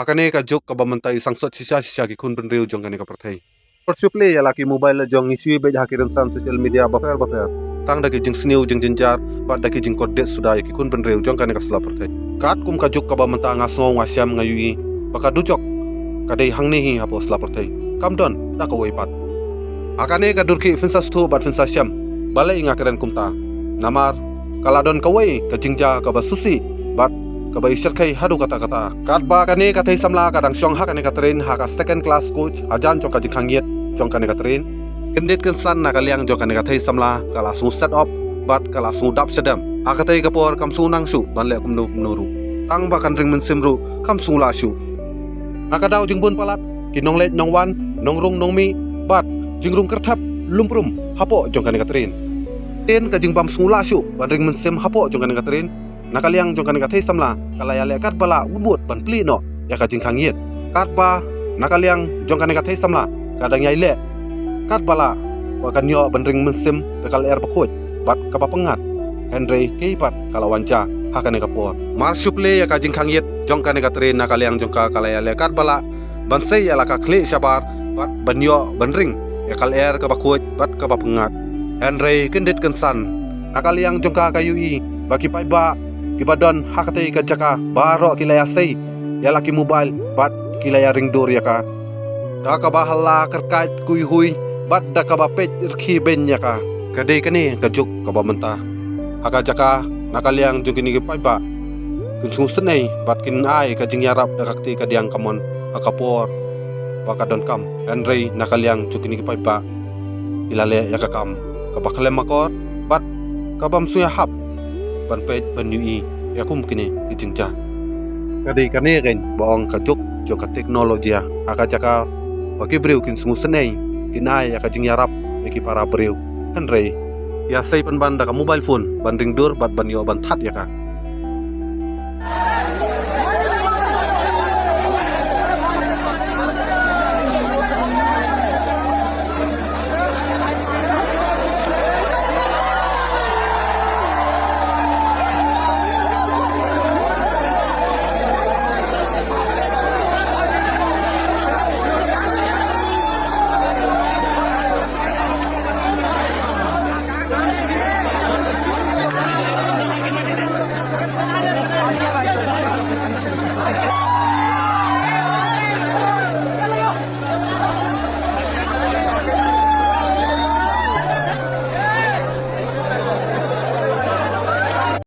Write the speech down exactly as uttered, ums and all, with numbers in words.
Ha kane ka juk kaba mynta i sangsot shisha shisha ki khun bynriew jong kane ka pyrthei. Por shuh plie ïa la ki mobile la jong ngi shu beit ha ki rynsan social media bapher bapher. Tang da ki jingsniew jingjynjar bad da ki jingkordit suda ïa ki khun bynriew jong kane ka sla pyrthei. Katkum ka juk kaba mynta nga sngew nga shem nga ïohi ba ka dujok ka dei hangne hi hapoh sla pyrthei. Kam don da kawei pat. Ha kane ka dur khie phin sa sngewthuh bad phin sa shem balei nga kren kumta. Namar ka la don kawei ka jingjia kaba sngewsih bad kaba i shyrkhei haduh katta katta. Katba kane ka thei samla ka dang shong ha kane ka train ha ka second class coach hajan jong ka jingkhang ïit jong kane ka train. Kyndit kynsan na ka liang jong kane ka thei samla ka la sngew set off bad ka la sngew dap shadem. Ha katei ka por kam sngew nang shuh ban leh kumno kumno ruh. Tang ba kan ring mynsiem ruh kam sngew lah shuh. Na ka daw jingbun palat ki nongleit nongwan, nongrung nongmih bad jingrung kyrthep lumprum hapoh jong kane ka train. Tang ka jingbym sngew lah shuh ban ring mynsiem hapoh jong kane ka train. Na ka liang jong kane ka thei samla ka la ïaleh katba lah wut wut ban plie noh ïa ka jingkhang ïit. Katba na ka liang jong kane ka thei samla ka dang ïaleh katba lah ba kan ïoh ban ring mynsiem da ka lyer bakhuid bad kaba pyngngad. Hynrei kaei pat ka la wan jia ha kane ka por. Mar shu plie ïa ka jingkhang ïit jong kane ka train na ka liang jong ka ka la ïaleh katba lah ban sei ïa la ka khlieh shabar bad ban ïoh ban ring ïa ka lyer kaba khuid bad kaba pyngngad. Hynrei kyndit kynsan na ka liang jong ka ka ïohi ba ki paidbah kiba don ha katei ka jaka baroh ki la ïasei ïa la ki mobile bad ki la ïaring dur ïa ka. Da kaba hala kyrkait khuihui bad da kaba peit rkhie beiñ ïa ka. Ka dei kane ka juk kaba mynta. Ha ka jaka na ka liang jong kine ki paidbah kin sngewsynei bad kin ai ka jingïarap da ka kti ka diang kamon ha ka por ba ka donkam. Hynrei na ka liang jong kine ki paidbah ki la leh ïa ka kam kaba khlem akor bad kabym sngewhap ban peit ban ïohi ïa kum kine ki jingjia. Ka dei kane kein ba ong ka juk jong ka teknolojia. Ha ka jaka ba ki briew kin sngewsynei kin ai ïa ka jingïarap ïa ki para briew, hynrei ïasei pynban da ka mobile phone ban ring dur bad ban ïoh ban thad ïa ka.